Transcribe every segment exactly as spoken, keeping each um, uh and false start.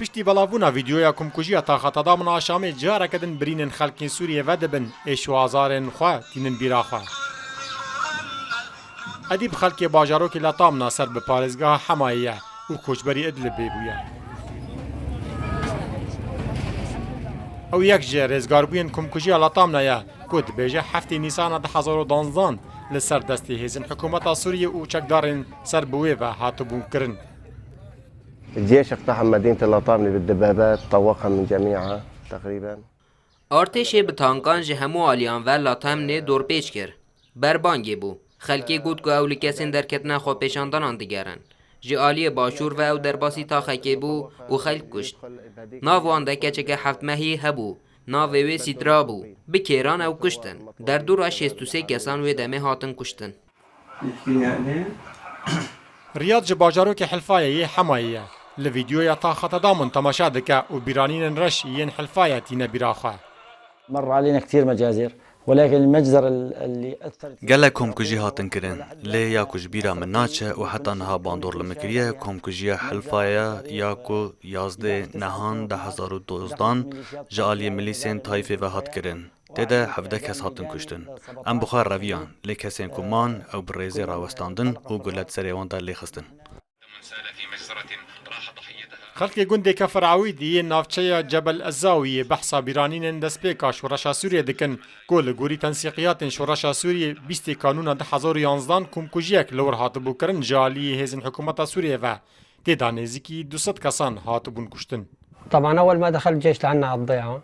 Piştî belavbûna vîdeoya komkujiya taxa Tadamûn a Şamê careke din birînên xelkên Sûriyê vedibin ê şwazarên xwe tînin bîra xwe. Edîb xelkê bajarokê Latamna ser bi parêzgeha Hemayê ye û koçberî Idlibê bûye. Ew yek ji rêzgarbûyên komkujiya Latamna ye ku dibêje heftê Nîsana du hezar û danzdan li ser destê hêzên hikûmeta Sûriyê û çekdarên ser bi wê ve hatibûn kirin. الجيش اقتحم مدينة اللطامنة بالدبابات، طوقها من جميعها تقريبا. Artêşê bi tankan ji hemû aliyan ve Latemnê dorpêç kir. Berbangê bû. Xelkê got ku ew li kesên derketina xwepêşandanan digerin. Ji aliyê başûr ve ew derbasî taxekê bû û xelk kuşt. Nav wan de keçeke heft mehî hebû. Navê wê Sîtra bû. Bi kêran ew kuştin. Derdora şêst û sê kesan wê demê hatin kuştin. Riyad ji bajarokê Hilfayê yê Hemayê ye. Li vîdeoya taxa Tadamûn temaşe dike û bîranînên reş yên Hilfayê tîne bîra xwe. مر علينا كثير مجازر، ولكن المجزرة ال- اللي أثرت فينا Gelek komkujî hatin kirin, lê ya ku ji bîra min naçe û heta niha bandor li min kiriye, komkujiya Hilfayê ya ku yazdê nehan du hezar û dozdan ji aliyê milîsên Taîfê ve hat kirin. Tê de hevdeh kes hatin kuştin. Em bi xwe reviyan, lê kesên ku man, ew bi rêzê rawestandin û gule di serê wan de lêxistin. Xelkê gundê Kefir Ewîd yê navçeya Cebel Ezawiyê behsa bîranînên destpêka şoreşa Sûriyê dikin, ku li gorî tensîqiyatên şoreşa Sûriyê bîstê Kanûna du hezar û yanzdan komkujiyek li wir hatibû kirin ji aliyê hêzên hikûmeta Sûriyê ve. Tê de nêzîkî du sed kesan hatibûn kuştin. طبعا أول ما دخل الجيش لعنا على الضيعة.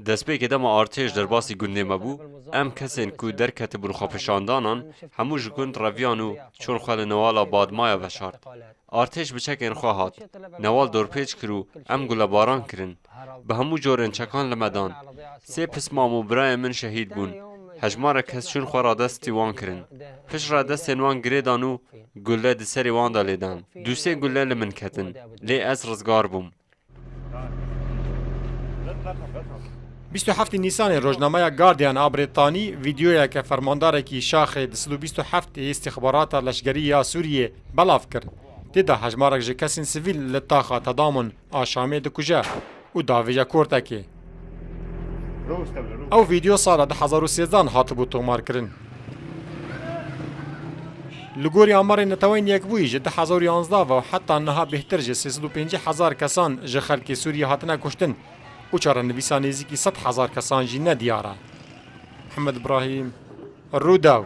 Destpêkê dema artêş derbasî gundê me bû, em kesên ku derketibûn xwepêşandanan, hemû ji gund reviyan û çûn xwe li newala Badmaya veşart. Artêş bi çekên xwe hat. Newal dorpêç kir û em gulebaran kirin. Bi hemû corên çekan li me dan. Sê pismam û birayên min şehîd bûn. Hejmarek kes çûn xwe radestî wan kirin. Piştre destên wan girê dan û gule di serê wan de lêdan. Du sê gule li min ketin. Lê ez rizgar bûm. Bîst û heftê Nîsanê rojnameya Guardian a Brîtanî vîdeoyeke fermandarekî şaxê du sed û bîst û heft ê Îstîxbarata Leşkerî ya Sûriyê belav kir. Tê de hejmarek ji kesên sivîl li taxa Tedamûn a Şamê dikuje û davêje kortekê. Ew vîdeo sala du hezar û sêzdan hatibû tomarkirin. Li gorî amarên Neteweyên Yekbûyî ji du hezar û yanzdeh ve heta niha bêhtir ji sê sed û pêncî hezar kesan ji xelkê Sûriyê hatine kuştin û çarenivîsa nêzîkî sed hezar kesan jî nediyar e. Mihemed Ibrahîm, Rûdaw.